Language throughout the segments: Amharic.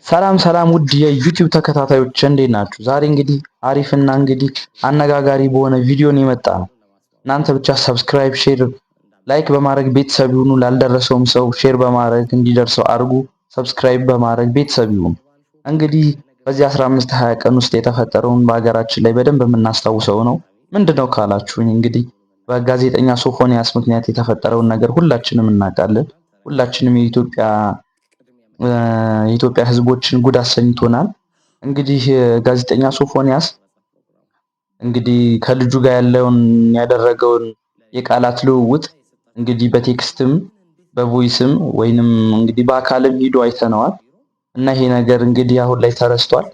ሰላም ሰላም ውድ የዩቲዩብ ተከታታዮች እንዴት ናችሁ? ዛሬ እንግዲህ አሪፍና እንግዲህ አነጋጋሪ በሆነ ቪዲዮ ነው የመጣነው። እናንተ ብቻ subscribe፣ share፣ like በማድረግ ቤተሰብ ይሁኑ። ላልደረሰውም ሰው share በማድረግ እንዲደርሰው አድርጉ። Subscribe በማድረግ ቤተሰብ ይሁኑ። እንግዲህ በዚህ 15 20 ቀን ውስጥ የተፈጠረውን በሀገራችን ላይ በደንብ የምናስታውሰው ነው። ምንድነው ካላችሁኝ እንግዲህ በጋዜጠኛ ሶፎንያስ ምክንያት የተፈጠረውን ነገር ሁላችንም እናውቃለን። ሁላችንም የኢትዮጵያ ሕዝቦችን ጉድ አሰኝቶናል። እንግዲህ ጋዜጠኛ ሶፎንያስ እንግዲህ ከልጁ ጋር ያለውን ያደረገውን የቃላት ልውውጥ እንግዲህ በ text ም በ voice ም ወይንም እንግዲህ በአካልም ሂዶ አይተነዋል እና ይሄ ነገር እንግዲህ አሁን ላይ ተረስቷል።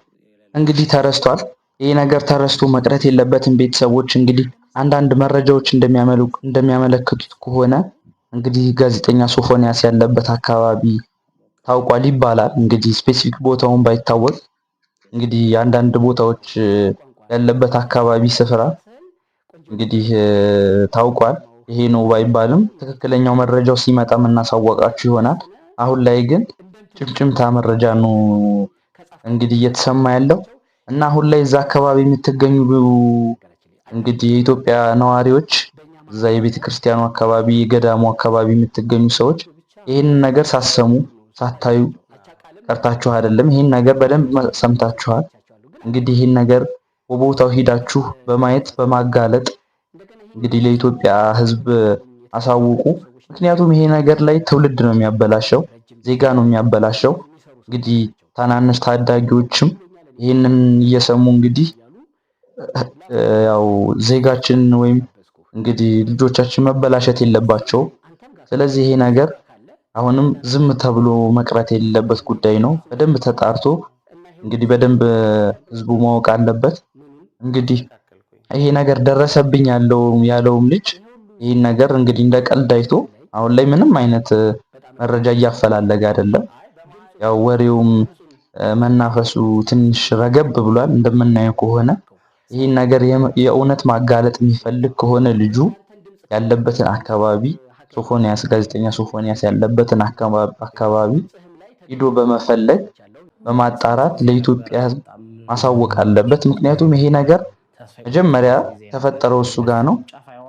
እንግዲህ ተረስቷል። ይሄ ነገር ተረስቶ መቅረት የለበትም። ቤተሰቦች እንግዲህ አንዳንድ መረጃዎች እንደሚያመለክቱት ከሆነ እንግዲህ ጋዜጠኛ ሶፎንያስ ያለበት አካባቢ ታውቋል ይባላል። እንግዲህ specific ቦታውን ባይታወቅ እንግዲህ አንዳንድ ቦታዎች ያለበት አካባቢ ስፍራ እንግዲህ ታውቋል። ይሄ ነው ባይባልም ትክክለኛው መረጃው ሲመጣ የምናሳወቃችሁ ይሆናል። አሁን ላይ ግን ጭምጭምታ መረጃ ነው እንግዲህ እየተሰማ ያለው እና አሁን ላይ እዛ አካባቢ የምትገኙ እንግዲህ የኢትዮጵያ ነዋሪዎች፣ እዛ የቤተ ክርስቲያኑ አካባቢ፣ የገዳሙ አካባቢ የምትገኙ ሰዎች ይህንን ነገር ሳትሰሙ ሳታዩ ቀርታችሁ አይደለም። ይህን ነገር በደንብ ሰምታችኋል። እንግዲህ ይህን ነገር በቦታው ሂዳችሁ በማየት በማጋለጥ እንግዲህ ለኢትዮጵያ ሕዝብ አሳውቁ። ምክንያቱም ይሄ ነገር ላይ ትውልድ ነው የሚያበላሸው፣ ዜጋ ነው የሚያበላሸው። እንግዲህ ታናንሽ ታዳጊዎችም ይህንን እየሰሙ እንግዲህ ያው ዜጋችን ወይም እንግዲህ ልጆቻችን መበላሸት የለባቸውም። ስለዚህ ይሄ ነገር አሁንም ዝም ተብሎ መቅረት የሌለበት ጉዳይ ነው። በደንብ ተጣርቶ እንግዲህ በደንብ ህዝቡ ማወቅ አለበት። እንግዲህ ይሄ ነገር ደረሰብኝ ያለውም ልጅ ይህን ነገር እንግዲህ እንደ ቀልድ አይቶ አሁን ላይ ምንም አይነት መረጃ እያፈላለገ አይደለም። ያው ወሬውም መናፈሱ ትንሽ ረገብ ብሏል እንደምናየው ከሆነ። ይህን ነገር የእውነት ማጋለጥ የሚፈልግ ከሆነ ልጁ ያለበትን አካባቢ፣ ሶፎንያስ፣ ጋዜጠኛ ሶፎንያስ ያለበትን አካባቢ ሂዶ በመፈለግ በማጣራት ለኢትዮጵያ ሕዝብ ማሳወቅ አለበት። ምክንያቱም ይሄ ነገር መጀመሪያ ተፈጠረው እሱ ጋር ነው።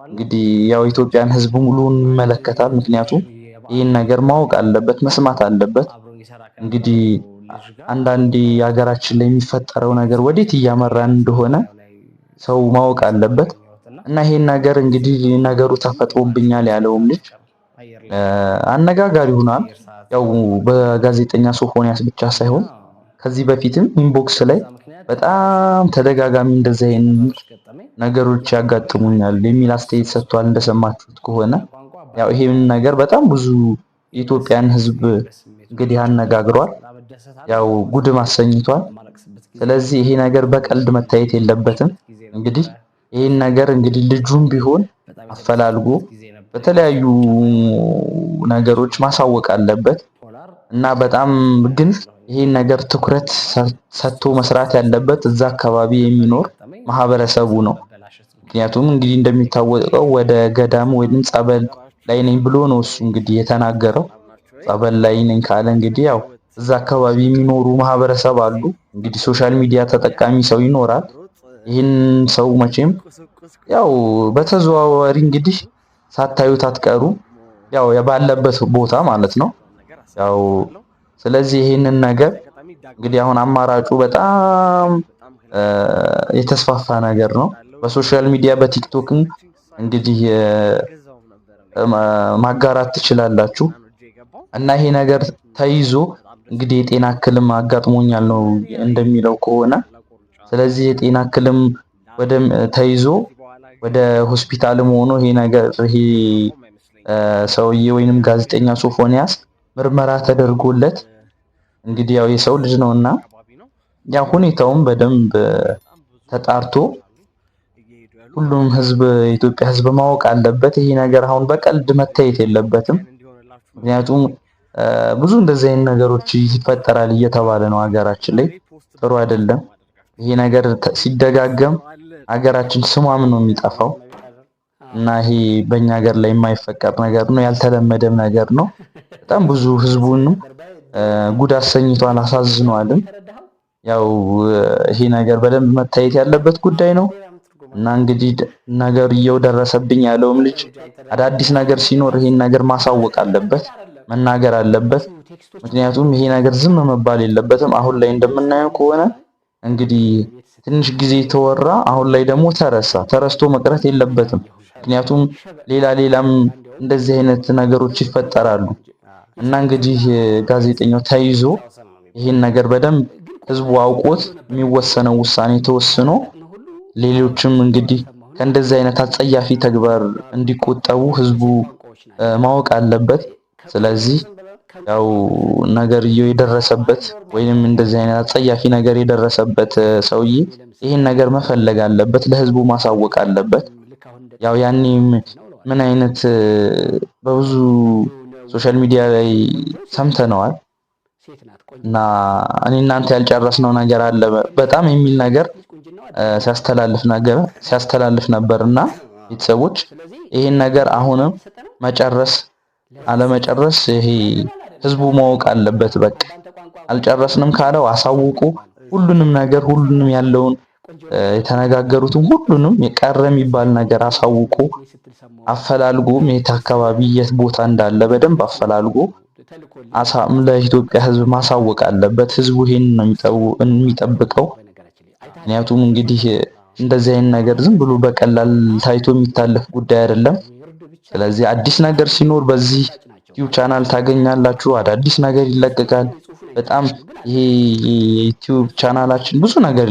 እንግዲህ ያው ኢትዮጵያን ሕዝብ ሙሉን ይመለከታል። ምክንያቱም ይህን ነገር ማወቅ አለበት፣ መስማት አለበት። እንግዲህ አንዳንዴ ሀገራችን ላይ የሚፈጠረው ነገር ወዴት እያመራን እንደሆነ ሰው ማወቅ አለበት እና ይሄን ነገር እንግዲህ ነገሩ ተፈጥሮብኛል ያለውም ልጅ አነጋጋሪ ሆኗል። ያው በጋዜጠኛ ሶፎንያስ ብቻ ሳይሆን ከዚህ በፊትም inbox ላይ በጣም ተደጋጋሚ እንደዚህ አይነት ነገሮች ያጋጥሙኛል የሚል አስተያየት ሰጥቷል። እንደሰማችሁት ከሆነ ያው ይሄን ነገር በጣም ብዙ የኢትዮጵያን ሕዝብ እንግዲህ አነጋግሯል። ያው ጉድም አሰኝቷል። ስለዚህ ይሄ ነገር በቀልድ መታየት የለበትም። እንግዲህ ይሄን ነገር እንግዲህ ልጁም ቢሆን አፈላልጎ በተለያዩ ነገሮች ማሳወቅ አለበት እና በጣም ግን ይሄን ነገር ትኩረት ሰጥቶ መስራት ያለበት እዛ አካባቢ የሚኖር ማህበረሰቡ ነው። ምክንያቱም እንግዲህ እንደሚታወቀው ወደ ገዳም ወይም ጸበል ላይ ነኝ ብሎ ነው እሱ እንግዲህ የተናገረው። ጸበል ላይ ነኝ ካለ እንግዲህ ያው እዛ አካባቢ የሚኖሩ ማህበረሰብ አሉ። እንግዲህ social media ተጠቃሚ ሰው ይኖራል። ይህን ሰው መቼም ያው በተዘዋዋሪ እንግዲህ ሳታዩት አትቀሩ። ያው ባለበት ቦታ ማለት ነው። ያው ስለዚህ ይህንን ነገር እንግዲህ አሁን አማራጩ በጣም የተስፋፋ ነገር ነው። በ social media በቲክቶክም እንግዲህ ማጋራት ትችላላችሁ እና ይሄ ነገር ተይዞ እንግዲህ የጤና እክልም አጋጥሞኛል ነው እንደሚለው ከሆነ። ስለዚህ የጤና እክልም ወደ ተይዞ ወደ ሆስፒታልም ሆኖ ይሄ ነገር ይሄ ሰውዬ ወይንም ጋዜጠኛ ሶፎንያስ ምርመራ ተደርጎለት እንግዲህ ያው የሰው ልጅ ነውና ያ ሁኔታውም በደንብ ተጣርቶ ሁሉም ህዝብ፣ የኢትዮጵያ ህዝብ ማወቅ አለበት። ይሄ ነገር አሁን በቀልድ መታየት የለበትም። ምክንያቱም ብዙ እንደዚህ አይነት ነገሮች ይፈጠራል እየተባለ ነው ሀገራችን ላይ፣ ጥሩ አይደለም። ይሄ ነገር ሲደጋገም ሀገራችን ስሟም ነው የሚጠፋው እና ይሄ በእኛ ሀገር ላይ የማይፈቀድ ነገር ነው፣ ያልተለመደም ነገር ነው። በጣም ብዙ ህዝቡንም ጉድ አሰኝቷል፣ አሳዝኗልም። ያው ይሄ ነገር በደንብ መታየት ያለበት ጉዳይ ነው እና እንግዲህ ነገርየው ደረሰብኝ ያለውም ልጅ አዳዲስ ነገር ሲኖር ይሄን ነገር ማሳወቅ አለበት፣ መናገር አለበት። ምክንያቱም ይሄ ነገር ዝም መባል የለበትም። አሁን ላይ እንደምናየው ከሆነ እንግዲህ ትንሽ ጊዜ ተወራ፣ አሁን ላይ ደግሞ ተረሳ። ተረስቶ መቅረት የለበትም። ምክንያቱም ሌላ ሌላም እንደዚህ አይነት ነገሮች ይፈጠራሉ እና እንግዲህ ጋዜጠኛው ተይዞ ይሄን ነገር በደንብ ህዝቡ አውቆት የሚወሰነው ውሳኔ ተወስኖ ሌሎችም እንግዲህ ከእንደዚህ አይነት አጸያፊ ተግባር እንዲቆጠቡ ህዝቡ ማወቅ አለበት። ስለዚህ ያው ነገርየው የደረሰበት ወይንም እንደዚህ አይነት አጸያፊ ነገር የደረሰበት ሰውዬ ይህን ነገር መፈለግ አለበት፣ ለህዝቡ ማሳወቅ አለበት። ያው ያኔም ምን አይነት በብዙ social media ላይ ሰምተነዋል እና እኔ እናንተ ያልጨረስነው ነገር አለ በጣም የሚል ነገር ሲያስተላልፍ ነበር እና ቤተሰቦች ይሄን ነገር አሁንም መጨረስ አለመጨረስ ይሄ ህዝቡ ማወቅ አለበት። በቃ አልጨረስንም ካለው አሳውቁ። ሁሉንም ነገር ሁሉንም ያለውን የተነጋገሩትን ሁሉንም የቀረ የሚባል ነገር አሳውቁ። አፈላልጎ የት አካባቢ የት ቦታ እንዳለ በደንብ አፈላልጎ ለኢትዮጵያ ህዝብ ማሳወቅ አለበት። ህዝቡ ይሄን ነው የሚጠብቀው። ምክንያቱም እንግዲህ እንደዚህ አይነት ነገር ዝም ብሎ በቀላል ታይቶ የሚታለፍ ጉዳይ አይደለም። ስለዚህ አዲስ ነገር ሲኖር በዚህ ዩቲዩብ ቻናል ታገኛላችሁ። አዳዲስ ነገር ይለቀቃል። በጣም ይሄ የዩቲዩብ ቻናላችን ብዙ ነገር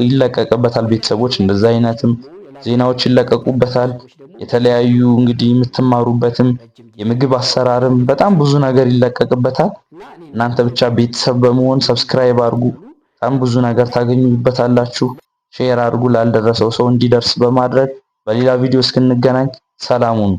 ይለቀቅበታል። ቤተሰቦች እንደዛ አይነትም ዜናዎች ይለቀቁበታል። የተለያዩ እንግዲህ የምትማሩበትም የምግብ አሰራርም በጣም ብዙ ነገር ይለቀቅበታል። እናንተ ብቻ ቤተሰብ በመሆን subscribe አድርጉ። በጣም ብዙ ነገር ታገኙበታላችሁ። Share አድርጉ ላልደረሰው ሰው እንዲደርስ በማድረግ በሌላ ቪዲዮ እስክንገናኝ ሰላም ሁኑ።